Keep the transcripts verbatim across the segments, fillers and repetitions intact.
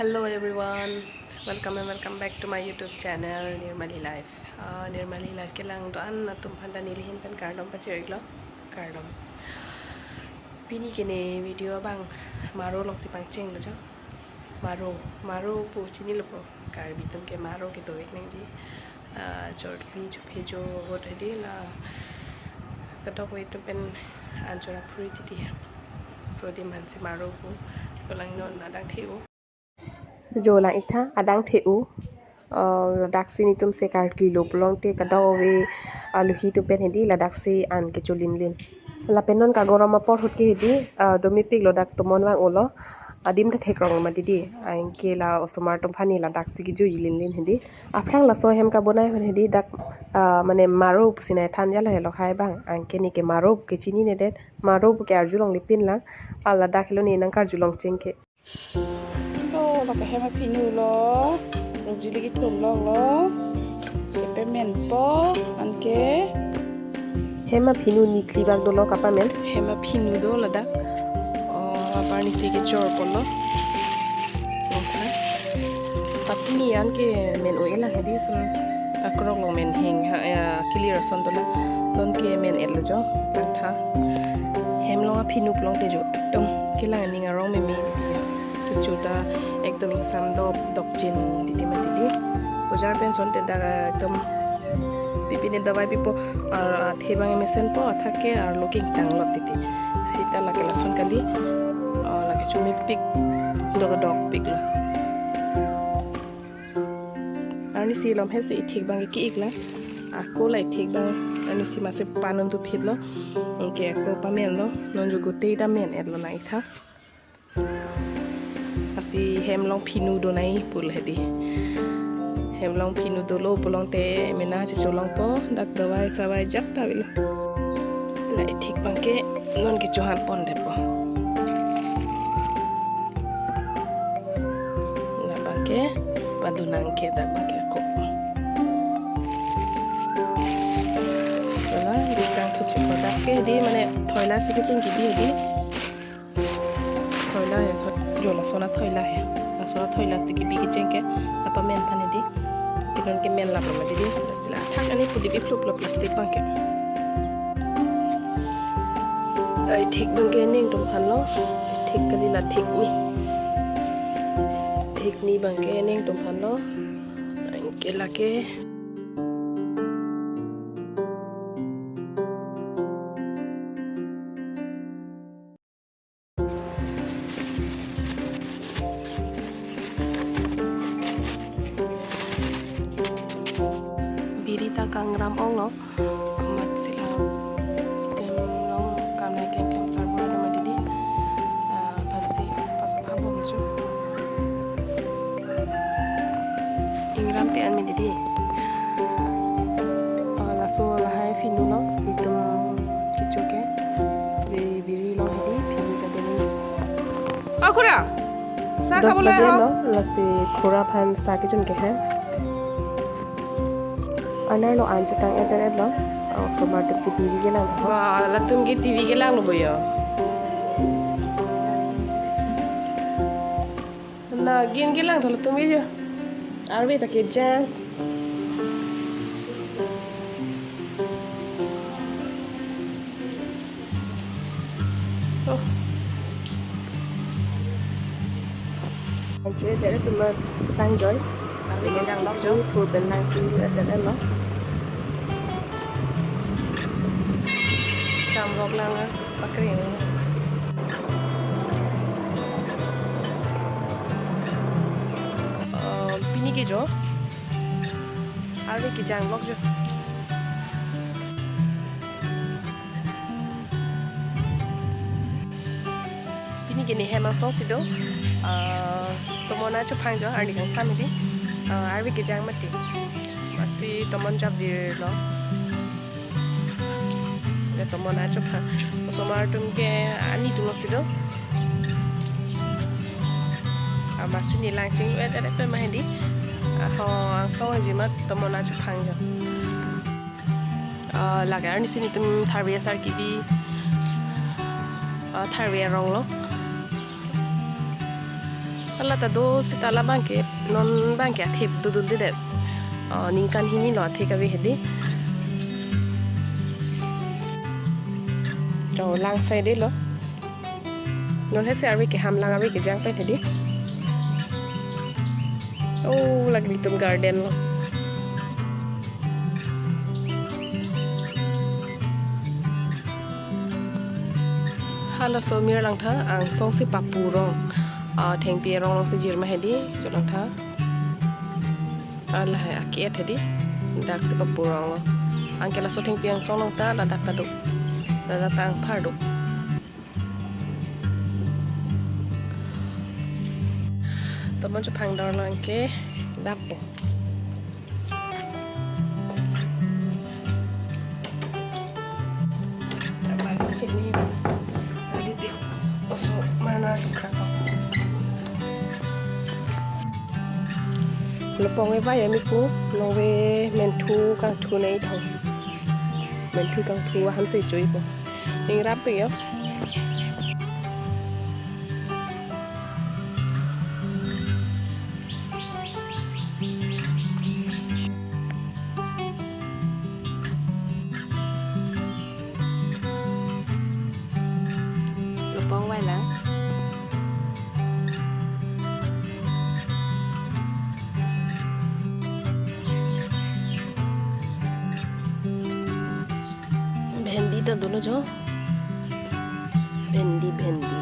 Hello everyone, welcome and welcome back to my YouTube channel Nirmali Life. Ah, Nirmali Life kelang do-an atum aphan ta neli ahin pen kardom pachirlo, kardom. Pini kene video abang Maro alongsi pangchenglo jo. Maro, Maro pu chinilo pu. Karbi atum ke Maro kedovek nangji. Ah, chorkli chuphe jo ahut hedi la kadokave atum pen anchor aphuri titi. So di mansi Maro pu. Kolang non adang the-o. Jo lang-ik tha, adang the-o. Ah, ladaksi netum se karklilo pulote kadokave, ah, luhi atum pen hedi ladaksi an kecholinlin. Lapen non kagorom apor ahut ke hedi, ah, domepiklo, dak tomon vang-olo. Adim ta thekrong mati di. Anke la osomar atum aphan ne ladaksi kejuilinlin hedi. Aphrang laso hem kabonai ahut hedi dak, ah, mane Maro pusi nai than jalo helo khai bang. Anke ne ke Maro pu ke chininedet. Maro pu ke arjulongle pinlang. Ah, ladak helo ne nangkarjulong cheng ke. To, lake hem aphinu lo. Rukji lagi thum lo lo. Kepemenpo, anke. Hem aphinu niphli bak dolo kapamen. Hem aphinu do ladak. Oh, apar nisi kechorpo lo. Oke. Tapi ni anke men-o-e lang hedi sun. Akrok along menheng ha, ya, kelir ason dolang. Non ke men-etlo jo, tangtha. Hem along aphinu pulote jo. Ekdom kelang aning arong meme. Kecho ta ekdom ingsam dop dokjin titi mati di. Bojar pen asonte dak ekdom pipi ne davai pipo, ah, athe abang mesenpo, athak ke arlo kingtang lot titi. Sita lake lason kali, ah, lake chumepik, dokdokpiklo. Arnisi lom hesi ithik abang ke ik lang. Ako la ithik abang arnisi masi panun tu phitlo. Anke ako pamenlo. Non jo gute ta men-etlo lang-ik tha. Lasi hem along phinu donai pulo hedi. Hem along phinu dolo pulote mena checholongpo, dak davai savai ajat ta avelo. La ithik abang ke non kechohan pondetpo. La abang ke padunang ke dak abang ke ako. La bikang thuchik kodak ke hedi mane thoila si kecheng kidi hedi. Thoila he, thoi-, jo lason athoila he. Lason athoila si kebi kecheng ke, apamen aphan hedi. Tinon ke menlaplo mati di. Lasi la athak ani pudi biphluplo plastic abang ke. Ithik abang ke ningtum aphanlo. Ithik kali, la thik ni. Thik ni abang ke ningtum aphanlo. Anke lake. Biri ta kangram onglo, amat sila item along kanai kengklem sarbura dama didi, ah, aphansi pasapha bomcho. Ingram pe an me didi. Ah, laso lahai phinu lo, itum kecho ke. Sri biri along hedi phinu ta deni. Akura. Sa dos kabula baje ho? Lo, lasi khura aphan sa kejun ke he. Anerlo an chetang ajat-etlo. Oh, osomar atum ke T V kelang ho. Wah, latum ke T V kelanglo boyo. Nagin kelang thalo tumi jo. Arve ta kejang. Oh. Anche jare tuma sangjoi. Arve kejang lok jo. Pur benang chu jare lo. Cham lok lang. Pakring. Eh, pini ke jo. Arve kejang lok jo. Pini ke ne hem angsong si do. Eh, tomon achophang jo, arni kangsam hedi. Eh, arve kejang mati. Masi tomon japvirlo. Ya, tomon achophang. Osomar atum ke ani atum si do. Ah, masi ne lang ching-et-et pen ma hedi. Ah, ho angsong ji mat tomon achophang jo. Ah, lake arnisi netum tharve asar kebi. Ah, tharve arong lo. Hala ta do seta labang ke, non bang ke athip dodundedet. Oh, ningkan hini lo athik ave hedi. Oh, lang sai de lo. Non hesi arve keham lang arve kejang pen hedi. Oh, lake netum garden lo. Halaso mir langtha, angsong si papu rong. Ah, thengpi arong along si jirma hedi, jo langtha. Ala hai ake-et hedi, dak si papu rong lo. Anke laso thengpi angsong along ta ladak ta do. Ladak ta angphar do. Tomon chophang dor lo anke dap po. Abang sini. Tadi ti oso mana dukha ko. Lopong e vai ami pu, longve menthu kangthu nei thong. Menthu kangthu ahan se chui ko. Ning rap yo. Lopong vai lang. Bhendi ta dolo jo. Bhendi, bhendi.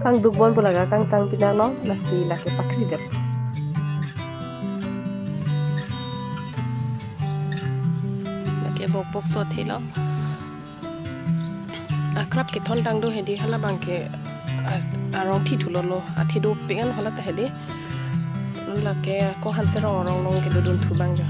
Kangduk bon pu laga kangtang pina lo, lasi lake pakri det. Lake bok bok so thelo. Akrap kethon tang do hedi hala bang ke a-, arong thi thulo lo, athi do pik an hala ta hedi. Lake ko hanse rong rong long ke dodun thu bang jo.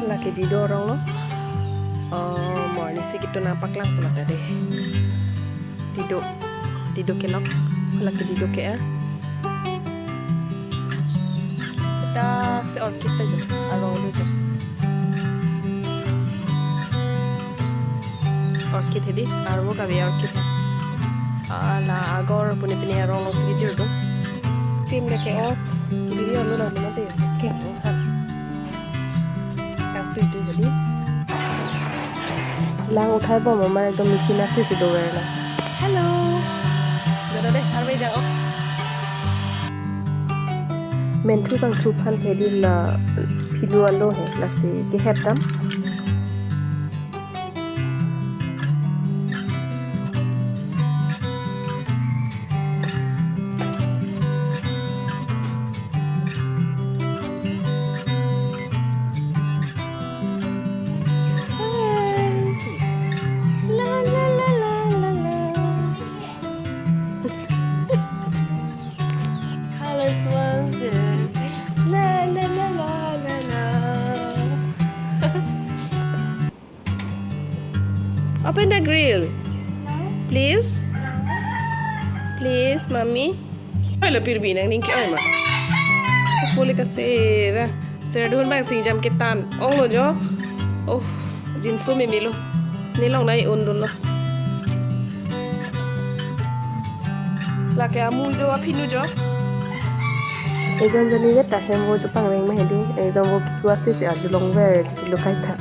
Lake Dido arong lo. Oh, mo arnisi ketu nangpaklang pula ta de. Dido, Dido kelok. Lake Dido ke-er. Dak si orchid ta jo, arong lo jo. Orchid hedi, arvo kave orchid. Ala agor pune pine arong lo si jirdo. Tim lake o, biri arlo lo lo de. Ke, o, ha. Tang tui tui jadi. Lang uthai bom amar ekdom machine asi si dover lo. Hello. Dada deh, arve jang ok. Menthu kangthu aphan hedi la phinu alo he, lasi kehep dam. Colors ones, eh. La, la, la, la, la, la. Open the grill. Please. Please, mommy. Oi lo pirbi nang ningke oi ma. Puli kasera. Serdun bang singjam ketan. Ong lo jo. Oh, jinsu mimi lo. Nelong nai un dun lo. Lake amui do aphinu jo. Ejon jani vet ta hem vo chepang reng ma hedi. Ekdom vo kiku asi si arjulong ver lo kaitha.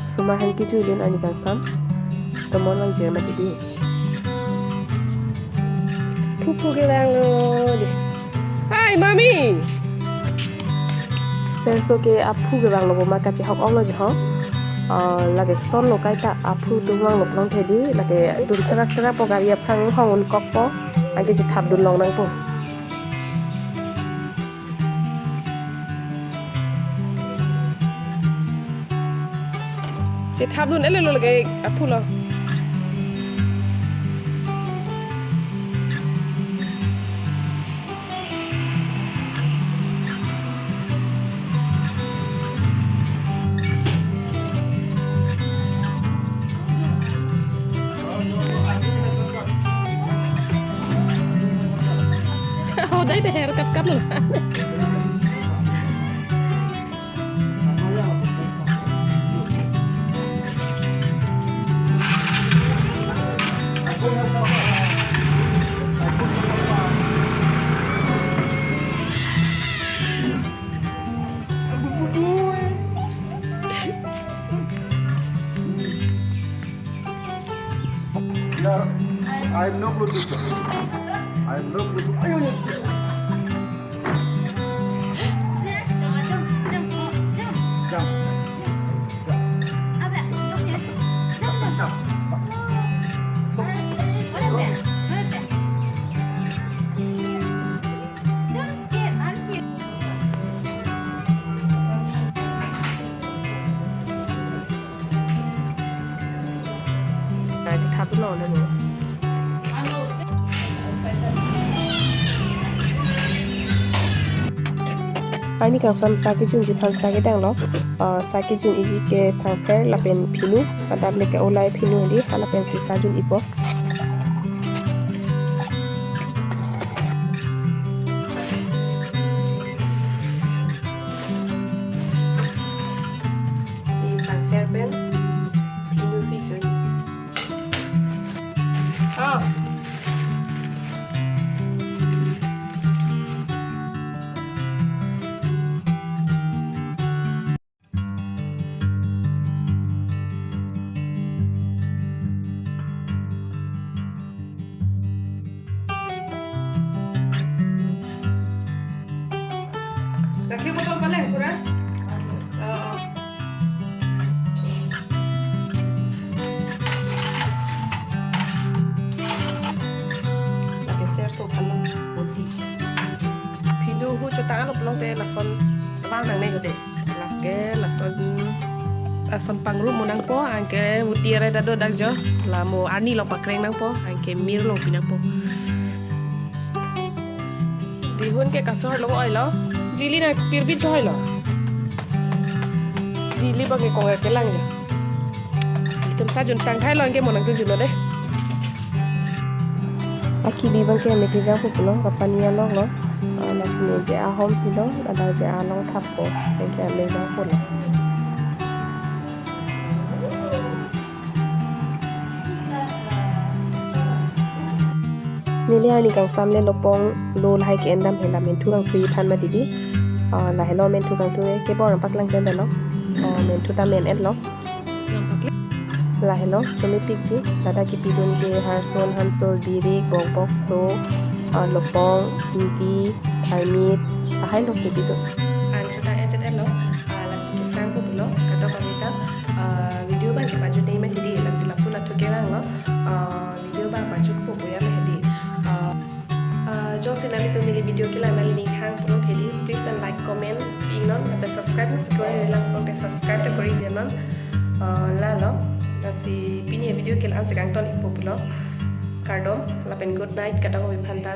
Sumar han kejui lin arni kangsam. Tomon lang jer mati di. Pupu ke lang lo di. Hi, Mami. Serso ke aphu kevanglo bo ma kachehok onglo jo ho. Ah, lake sonlo kaita aphu atum vanglo pulote dei, lake dun serak serak po, gari aphrang hong un kokpo. Anke chethap dun long nangpo. Chethap dun-et-etlo lake aphu lo. Hodai ta haircut cut lo. No, I'm not Bluetooth. I'm not Bluetooth. Ayo, ayo. Jump, jump, jump, jump. Jump. Jump. Jump, jump. Don't skip, auntie. Aji thap lo na mo. Arni kangsam sa kejun ji aphan sa kedang lo. Ah, sa kejun iji ke sangpher lapen phinu, adap le ke ulai phinu hedi, halapen si sa jun-ipo. Di sangpher pen phinu si jun. Oh. Gakhir botol pale, pura? Oh, oh. Lake serso aphan lo, boti. Phinu hu chotang lo pulote lason vang nangne hedi. Lake lason, lason pangrum mo nangpo, anke muti arai ta dodak jo. La mo arni along pakreng nangpo, anke mir along pi nangpo. Dihun ke kasor lo oi lo. Jili na pirbit jo oi lo. Jili abang ke kong kelang jo. Itum sa jun tang thai lo, anke mo nangtum jun lo dei. Akili abang ke ame kejang pulo, kapani along lo. Ah, lasi ne je ahom pilo, ladak je along thappo, anke ame jang pulo. Neli arni kangsam le lopong lo lahai ke-endam he la menthu kangthui aphan mati dei. Ah, lahelo menthu kangthui kebor paklang pen lo. Ah, menthu ta men-et lo. Lahelo, chomepik ji, ladak kipidun ke harson, hansol, birik, bokbokso, ah, lopong, ingti, thaimit, lahai lo kipidun. An chotang-et-et lo, ah, lasi kesang pulo, kadokave ta, ah, video abang kepajut nangji ma hedi, lasi lapu lathu kevang lo, ah, video abang pajutpo pu ya ma hedi. Ah, Ah, jongsi nanglitum neli video kelang nangli ning hang pulote hedi, please then like, comment, pi non, lapen subscribe nangsi kori lang pulote subscribe ta kori pi non. Ah, lalo, lasi pini video ke la-an si kangton-ikpo pulo. Kardom, lapen good night, kadokave aphan ta.